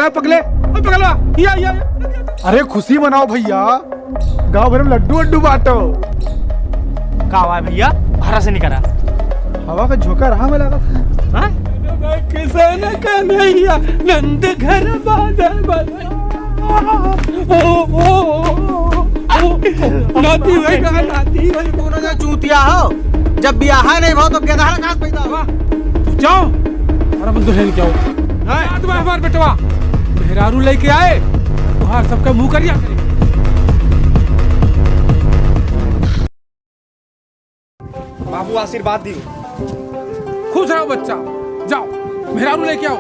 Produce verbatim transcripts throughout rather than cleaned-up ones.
पकले, ओ पकलवा, या, या, या। अरे खुशी मनाओ भइया, गाँव भर में लड्डू वड्डू बाँटो। का हुआ है भइया, बाहर से निकला। हवा का झोंका रहा में लगा था। हाँ? किसान कन्हैया नंद घर बादल बना। ओ, ओ, ओ, ओ, ओ, नाती भाई का नाती भाई। कौन सा चूतिया हो? जब बियाह नहीं भा तो गेदहरा कहाँ से पैदा हुआ? तू जाओ और अपन दुल्हन के आओ। नहीं। जात बा हमार बेटवा, मेहरारू लेके आए, तुहार सबका मुंह करिया करे। बाबू आशीर्वाद दियो। खुश रहो बच्चा, जाओ मेहरारू लेके आओ।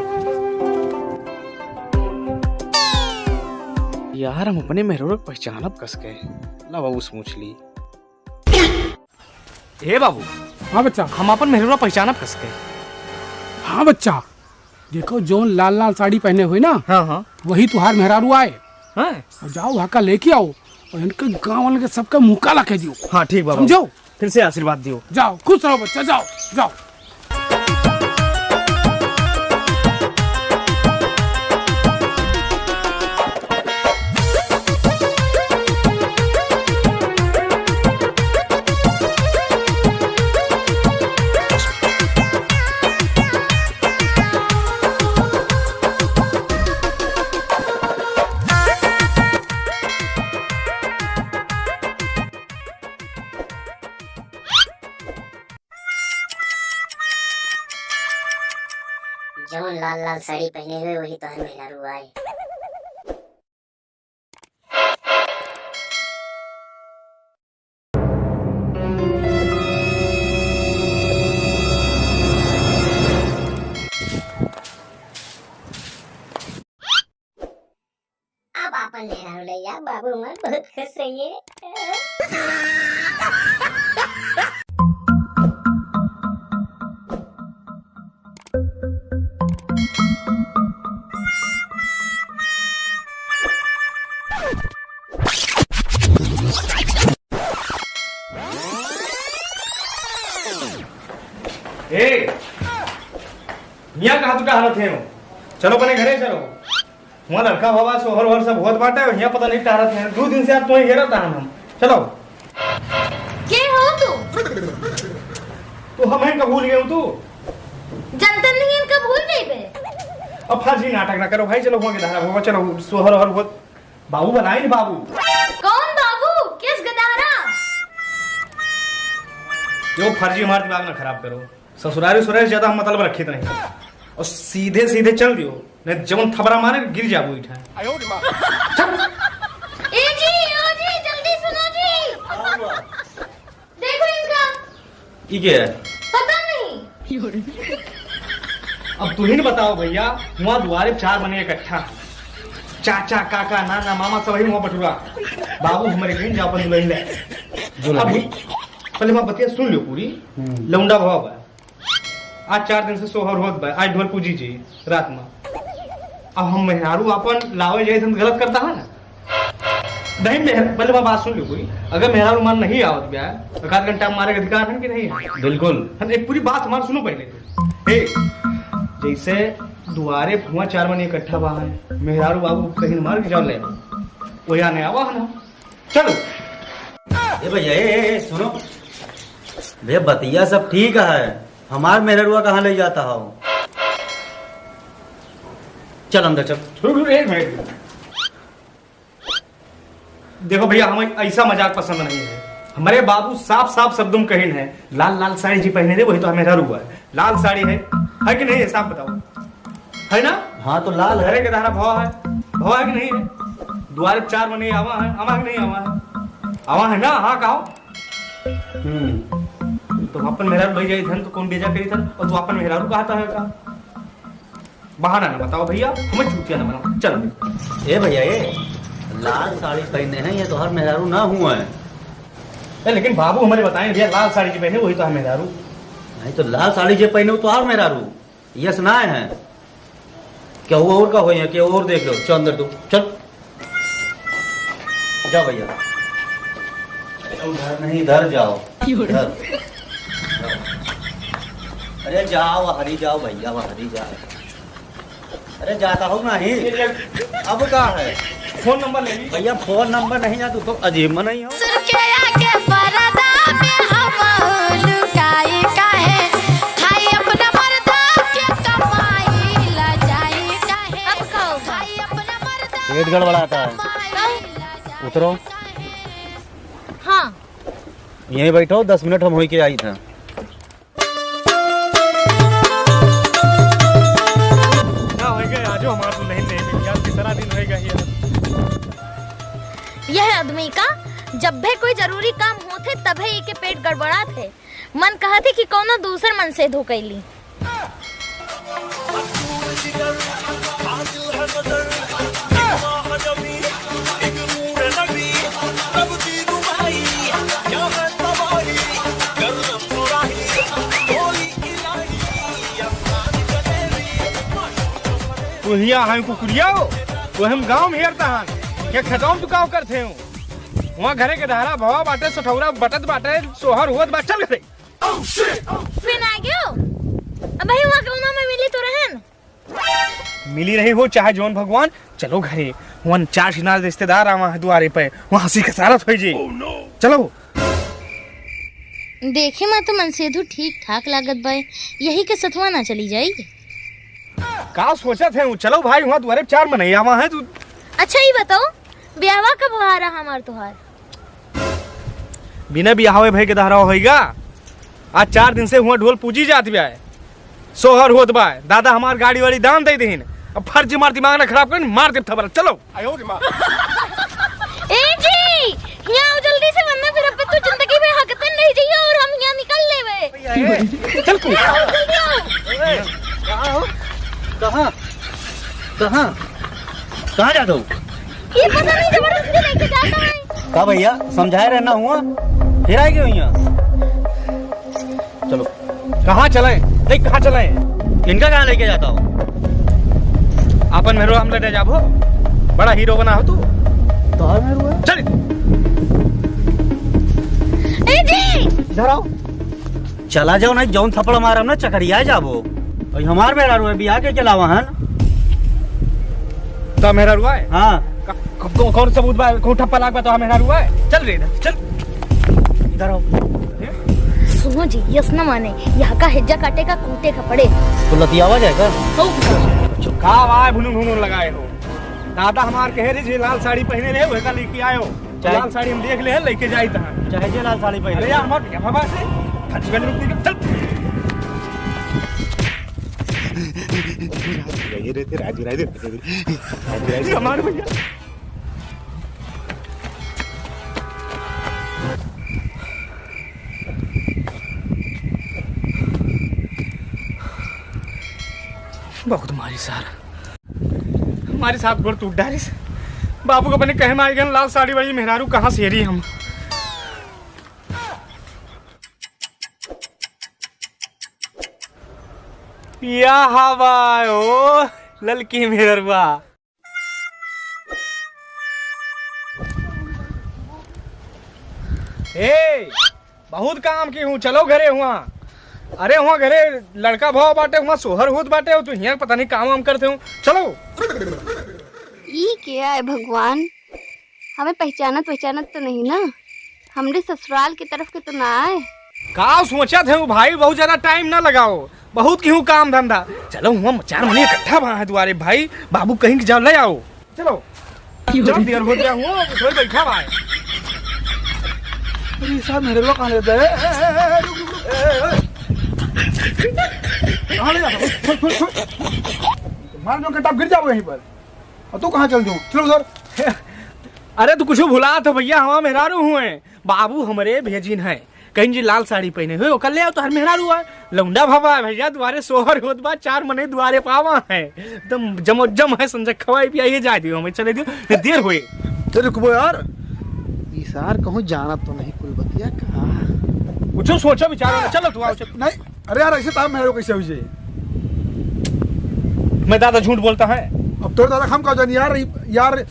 यार, हम अपने मेहरारू के पहचानब कस के? ला बाबू से पूछ ली। ए बाबू। हाँ बच्चा। हम अपन मेहरारू पहचानब कस के? हाँ बच्चा, देखो जौन लाल लाल साड़ी पहने हुए ना, हाँ, हाँ। वही तुहार मेहरारू आए। हाँ। और जाओ वहाँ का लेके आओ और इनके गाँव वाले के सबका मुँह काला कह दियो। हाँ, ठीक बाबू। समझो? फिर से आशीर्वाद दियो। जाओ, खुश रहो बच्चा, जाओ, जाओ। जौन लाल लाल साड़ी पहने हुए वही तोहर मेहरारू आए। अब आपन मेहरारू ले जा, बाबू हमार बहुत खुश होइए। ए, मियाँ कहाँ तू टहरत है हो? चलो अपने घरे चलो। हुआँ लड़का भवा, सोहर ओहर सब होत बाटे, हियाँ पता नहीं टहरत है। दू दिन से आज तोही घेरत हन हम। चलो। के हो तू? तू हमहिन का भूल गए तू? जनतन नहीं इनका भूल गई बे। अब फर्जी नाटक ना करो भाई, चलो हुआँ के धारा भवा, चलो सोहर ओहर होत। बाबू बनाई न बाबू। कौन बाबू? किस गदारा? यो फर्जी हमार दिमाग ना खराब करो। ससुरारी उसुरारी से ज्यादा हम मतलब रखित नहीं। और सीधे सीधे चल दियो, नहीं जवन थपरा मारे गिर जाबू इठा। ए जी, ओ जी, जल्दी सुनो जी। देखो इनका। ई के है? पता नहीं। अब तू ही न बताओ भइया, हुआँ दुआरे चार मने इकट्ठा। चाचा, काका, नाना, मामा सब ही हुआँ बटुरा। बाबू हमरे कहिन जा अपन दुलहिन ले। दुलहिन। अभी पहले हमार बतिया सुन लियो पूरी। हम्म। लौंडा भवा बा। आज चार दिन से सोहर होत बा, आज ढोल पूजी जी रात में। अब हम मेहरारू आपन लावे जाइत हन त गलत करत हन ना? नहीं मेहर-, पहले हमार बात सुन लियो कोई। अगर मेहरारू हमार नहीं आवत बा, तो आध घंटा मारे के अधिकार है कि नहीं है? बिल्कुल। हम एक पूरी बात हमार सुनो पहले। ए, जैसे दुआरे फुआ चार मने इकट्ठा बा है, मेहरारू बाबू कहिन मार के जाओ ले, वो यहाँ नहीं आवा है ना? चलो। ए भइया, ए, ए, ए, सुनो। भइया, बतिया सब ठीक है, हमार मेहररुआ कहाँ ले जाता हो? चल अंदर चल। रुक, रुक, एक मिनट। देखो भइया, हमें ऐसा मजाक पसंद नहीं है। हमरे बाबू साफ साफ शब्दों में कहिन है, लाल लाल साड़ी जे पहने रहे, वही तो हमें मेहरारू है। लाल साड़ी है, है कि नहीं है? साफ बताओ, है ना? हाँ, तो लाल है। अरे, के धारा भाव है, भाव है कि नहीं है? दुआरे चार मने आवा है, आवा है कि नहीं आवा है? आवा है ना? हाँ, कहो। हम्म। तो अपन मेहरारू लई जाई धन, तो कौन बेजा करी था? और तू अपन मेहरारू कहता है का? बहाना ना बताओ भइया, हमें चूतिया ना बनाओ। चलो। ए भइया, ए, लाल साड़ी पहने हैं, ये तोहार मेहरारू ना हुआ है। ए, लेकिन बाबू हमारे बताए भइया, लाल साड़ी जो पहने, वही तो है मेहरारू। नहीं तो लाल साड़ी जो पहने, वो तोहार मेहरारू। यस ना है। क्या हुआ और का हुआ है? क्या और देख लो, चल अंदर तू, चल। जा भइया। अरे उधर नहीं, इधर जाओ। इधर। अरे जाओ, हरी जाओ भइया, हरी जाओ। अरे जाता हो नहीं। ये, ये अब का है? फोन नंबर ले ली। भैया फोन नंबर नहीं है, तू तो अजीब में नहीं हो। सुर के आगे पर्दा में हम लुकाई काहे? खाई अपना मर्दा के कमाई ला जाई काहे? अब का होगा? खाई अपना मर्दा पेट गड़बड़ाता है। कमाई ला जाई उतरो। काहे? हाँ। यहीं बैठो, दस मिनट हम होई के आई था। का होई गए, आजो हमार दुल्हन नहीं मिली, आज तीसरा दिन होई गए यार। यह आदमी का जब भी कोई जरूरी काम होत है, तबे एके पेट गड़बड़ात है। मन कहत है कि कौनो दूसर मनसेधू कैली। कुलिया हैं कुकुरिया हो, तो हम गाँव में हेरता हन, क्या खतौन तू काव करते हो? वहाँ घरे के धारा भवा बाटे, सठौरा बटत बाटे, सोहर होत बा, चल घरे। फिर आ गयो? अब भाई वहाँ कौना में मिली तो रहन? मिली रही हो चाहे जौन भगवान, चलो घरे। वहाँ चार छिनार रिश्तेदार आवा है दुआरे पे, वहाँ हंसी खसारत होई जी। चलो। देखे मा तो मनसेधू ठीक ठाक लागत बाय, यही के सथवा ना चली जाई। का सोचत है? चलो भाई, वहाँ दुआरे पे चार मनई आवा है तू। अच्छा, ई बताओ, ब्याहवा कब हो रहा हमार तोहार? बिना बियाहवे भई के दहराव होइगा। आज चार दिन से हुआ ढोल पूजी जात बा, सोहर होत बा। दादा हमार गाड़ी वाड़ी दान दे देहिन। अब फर्जी मार दिमाग ना खराब करिन, मार देब थबरा। चलो। ए जी, हियाँ आओ जल्दी से, वरना फिर अब तू जिंदगी में हकतन रह जइयो और हम हियाँ निकल लेबे। चल तू। आओ, जल्दी आओ। कहाँ हो? कहाँ? कहाँ? कहाँ जात हो? ये पता नहीं, जबरदस्ती लेके जाता है। का भैया, समझाए रहना हुआ, फिर आए गए हुआ। चलो। कहाँ चले? नहीं, कहाँ चले? इनका कहाँ लेके जाता हो? आपन मेहरो हम लेने जाबो। बड़ा हीरो बना हो तू। तोहार मेहरो है? चल। ए जी! इधर आओ। चला जाओ, नहीं जौन थप्पड़ मारब ना, चकरिया जाबो। और हमार मेहरारू है, बियाह के चलावा हन। तो मेहरारू है? हाँ। क-, क-, कौन, कौन सबूत बा? कौन ठप्पा लाग बा तो मेहरारू है? चल रे इधर, चल। इधर आओ। सुनो जी, यस न माने, यहाँ का हेज्जा काटे का कूटे का पड़े। तो लतियावा जाए का? का भाई भुनुन भुनुन लगाए हो? दादा हमार कहे रहे जे लाल साड़ी पहने रहे, वह का लेके आयो। चाहे लाल साड़ी हम देख ले, लेके जाई तहाँ। चाहे जे लाल साड़ी पहने। अरे यार, हमार भैया बाबा से, खर्च कर ले, चल। ये रहते राजू राजू, राजू राजू। हमारे भैया। बहुत मारी सार। हमारे साथ गोड़ टूट डारिस। बाबू का अपने कहे में आई गन, लाल साड़ी वाली मेहरारू कहाँ से हेरी हम? या हवा ओ ललकी मेहररुआ। ए, बहुत काम की हूँ, चलो घरे हुआ। अरे हुआ घरे लड़का भाव बाटे, हुआ सोहर होत बाटे, तू हियाँ पता नहीं काम वाम करते हो। चलो। ई के आए भगवान, हमें पहचानत वहचानत तो नहीं ना? हमरे ससुराल के तरफ के तो ना आए? का सोचत है भाई, बहुत ज्यादा टाइम ना लगाओ, बहुत की हूँ काम धंधा। चलो हुआ चार मने इकट्ठा भा है दुआरे भाई, बाबू कहीं के जाओ ले आओ। चलो। चलो, देर हो गया हुआ, कोई बैठा हुआ है। अरे, साहब, मेरे को कहाँ लेता है? ए, ए, ए, ए, रुक, रुक, रुक। ए, ए, ए। कहाँ ले जाता है? छोड़, छोड़, छोड़। मार जो कटाप गिर जाओ यहीं पर। और तू कहाँ चल जाऊँ? चलो उधर। अरे, तू कुछ भुला तो भैया, हमार मेहरारू हुए। बाबू हमरे भेजिन है। कहीं जी लाल साड़ी पहने हुए, ओकर ले आओ, तोहर मेहरारू है। लौंडा भवा है भैया, दुआरे सोहर होत बा, चार मने दुआरे पावा है। एकदम जमोजम है, संजय खवाई पियाइए जाए दियो, हमें चले दियो, ये देर हुए। तो रुकबो यार, ई सार कहूँ जाना तो नहीं कुल बतिया का। कुछ सोचो विचारो ना, चलो तू आओ, चलो। नहीं, अरे यार, ऐसे तो हम मेहरारू कैसे हुई जे? मैं दादा झूठ बोलता है। अब तोर दादा हम का जानी यार, ई-, यार,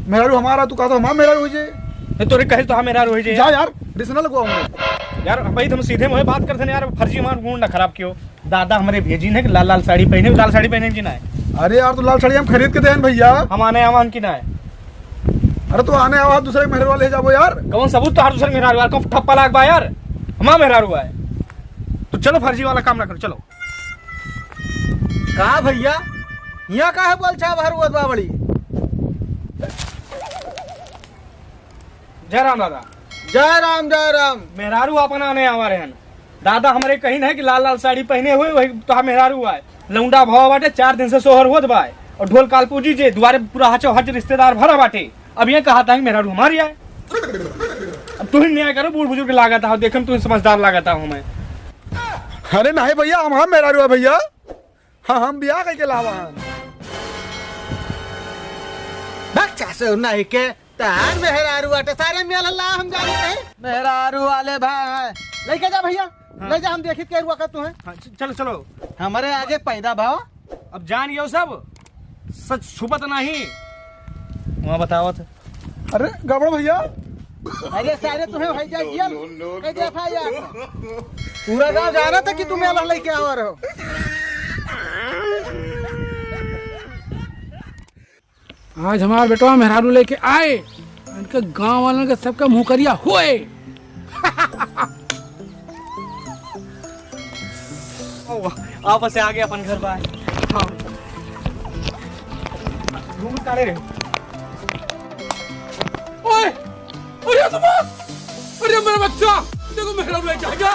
मेहरारू हमारा, तू कहता हमारा मेहरारू हुई जे। नहीं, तोरे कहे तो हाँ मेहरारू हुई जे। जा यार, रिस ना लगवाओ हमरे। यार, भाई, तुम सीधे मुँह बात करते ना यार, फर्जी हमार मूड ना खराब कियो। दादा हमरे भेजिन है कि लाल लाल साड़ी पहने, लाल साड़ी पहने जी ना है। अरे यार, तो लाल साड़ी हम खरीद के देहन भइया। हम आने आवा हन कि नाहीं? अरे तो आने आवा, दूसरे के मेहरारू वाले जाबो यार। कौन सबूत तोहार दूसरे के मेहरारू वाले? कौन ठप्पा लाग बा यार? हमार मेहरारू आए। तो चलो फर्जी वाला काम ना करो, चलो। का भइया, हियाँ काहे बोलचाल भर होत बा बड़ी? जय राम दादा। जय राम, जय राम। मेहरारू आपन आने आवा रहेन। दादा हमरे कहिन है कि लाल लाल साड़ी पहिने हुए, वही तोहार मेहरारू आए। लौंडा भवा बाटे, चार दिन से सोहर होत बा। और ढोल कालपूजी जे दुआरे पूरा हचो हच रिश्तेदार भरा बाटे। अब ये कहा था कि मेहरारू हमारी आए। अब तू ही न्याय करो, बूढ़ बुजुर्ग लागत हो, देखम तू ही समझदार लागत हो हमें। अरे नहीं भइया, हम, हम मेहरारू है भइया। हाँ, हम बियाह कइके लावा हन। बच्चा से नहीं के, तार मेहरारू आटे, सारे मेल हल्ला हम जानी नहीं। मेहरारू वाले भाई, लइके जा भइया, हाँ। ले जा, हम देखित के रुआ का तू है। हाँ, च-, चलो, चलो। हमरे आगे पैदा भाव। अब जान गयो सब, सच छुपत नहीं। वहाँ बतावत है। अरे गड़बड़ भइया। अरे सारे तुम्हें भाई जा जेल। कह दे एफ आई आर। पूरा गांव जाना था कि तुम मेला लेके आवा रहो। आज हमार बेटवा मेहरारू लेके आए, इनके गांव वालन के सबका मुंह करिया होए। ओ, आप से आगे अपन घर बा। हाँ। घूम काले रे। ओए, अरे तुम्हार, अरे मेरा बच्चा, देखो मेहरारू लेके आ गया।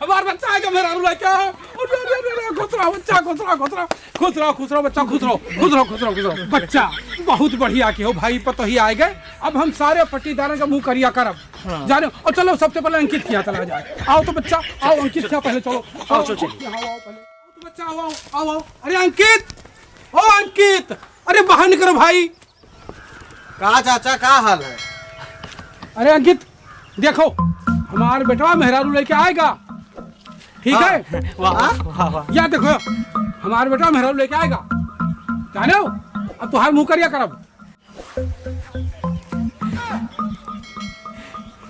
हमार बच्चा आएगा मेहरारू लेके। अरे, अरे, अरे, अरे, खुश रहो बच्चा, खुश रहो, खुश रहो, खुश रहो, खुश रहो बच्चा, खुश रहो, खुश रहो, खुश रहो, खुश रहो। बच्चा, बहुत बढ़िया किहो भाई, पतोही आए गए। अब हम सारे पट्टीदारन का मुंह करिया करब। हाँ। जाने, और चलो सबसे पहले अंकित किया चला जाए। आओ तो बच्चा, आओ अंकित किया पहले चलो। आओ, चलो, चलो। आओ, आओ, पहले। आओ तो बच्चा, आओ, आओ, आओ, आओ। अरे अंकित, ओ अंकित, अरे बाहर निकलो भाई। का चाचा, का हाल है? अरे अंकित, देखो, हमार बेटवा मेहरारू लेके आएगा, ठीक हाँ। है? वाह, हाँ? वाह, वाह। या देखो, हमार बेटवा मेहरारू लेके आएगा, जाने हो? अब तुहार मुंह करिया करब।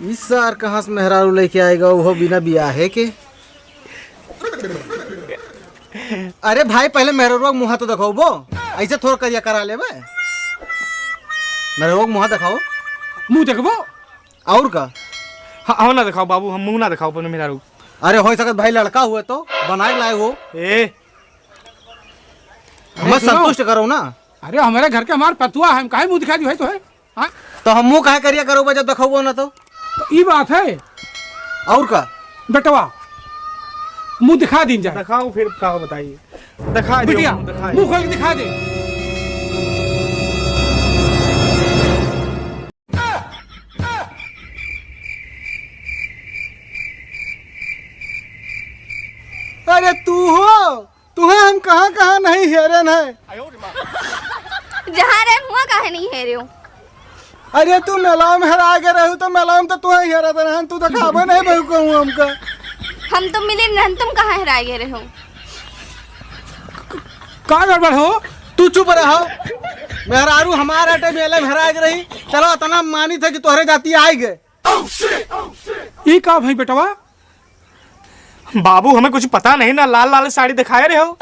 ई सार कहाँ से मेहरारू लेके आएगा, वो बिना बियाहे के? अरे भाई, पहले मेहररुआ के मुँह तो देखाओ बो, ऐसे थोड़ा करिया करा लेबे। मेहररुआ के मुँह देखाओ। मुँह देखबो? और का? ह-, हम ना देखाओ बाबू, हम मुँह ना देखाओ अपने मेहरारू। अरे हो सकत भाई लड़का हुए तो बनाए लाए हो। ए। अरे हमें सुनो। संतुष्ट करो ना। अरे हमारे घर के हमार पतुआ है, हम काहे मुँह दिखा दी भाई तो है? हाँ? तो हम मुँह काहे करिया करो बा जब देखाओ ना तो? तो ई बात है। और का? बेटवा, मुँह दिखा दीन जाए। दिखाओ फिर का बताइए। दिखा दो, बिटिया, मुँह दिखा दो। मुँह खोल के दिखा दे। अरे तू हो? तुहें हम कहाँ कहाँ नहीं हेरेन है। जहाँ रहेन हुआ काहे नहीं हेरे हो? अरे तू मेलाव में हेरा गए रहू तो मेलाव में तो तुहें हेरत रहन, तू देखाबे नहीं बहु कहूँ हमका। हम तो मिले रहन, तुम कहाँ हेरा गए रहो? का गड़बड़ हो? तू चुप रहो। मेहरारू हमारा टाइम मेले में हेरा गए रही। चलो इतना मानी थे कि तोहरे जाती आई गए। ई का भाई बेटवा? बाबू, हमें कुछ पता नहीं ना, लाल लाल साड़ी दिखाए रहे हो।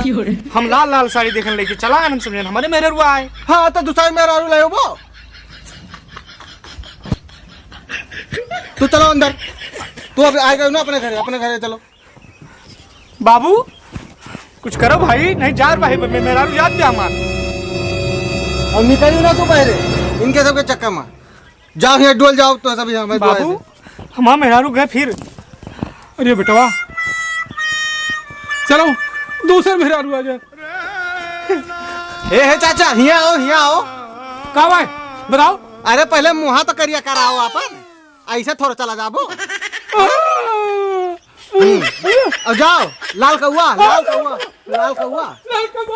हम लाल लाल साड़ी देखन लेके चला आन, हम समझेन हमारे मेहररुआ आए। हाँ, तो दूसरा मेहरारू ले वो। तू चलो अंदर, तू अब आ गए ना अपने घरे, अपने घरे चलो। बाबू, कुछ करो भाई, नहीं जा रहे भाई, मे-, मेहरारू याद दिया हमार। और निकली ना तू पहले, इनके सबके चक्कर में। जाओ, यहाँ डोल जाओ तो सभी हमें दुआ बाबू, से। हमार मेहरारू गए फिर। अरे बेटवा, चलो, दूसर मेहरारू आ जाए। हे, हे चाचा, हियाँ आओ, हियाँ आओ। का भाई, बताओ। अरे पहले मुँहा तो करिया कराओ आपन, ऐसे थोड़ा चला जाबो। हम्म। अब जाओ, लाल कौआ, लाल कौआ, लाल कौआ। लाल कौआ।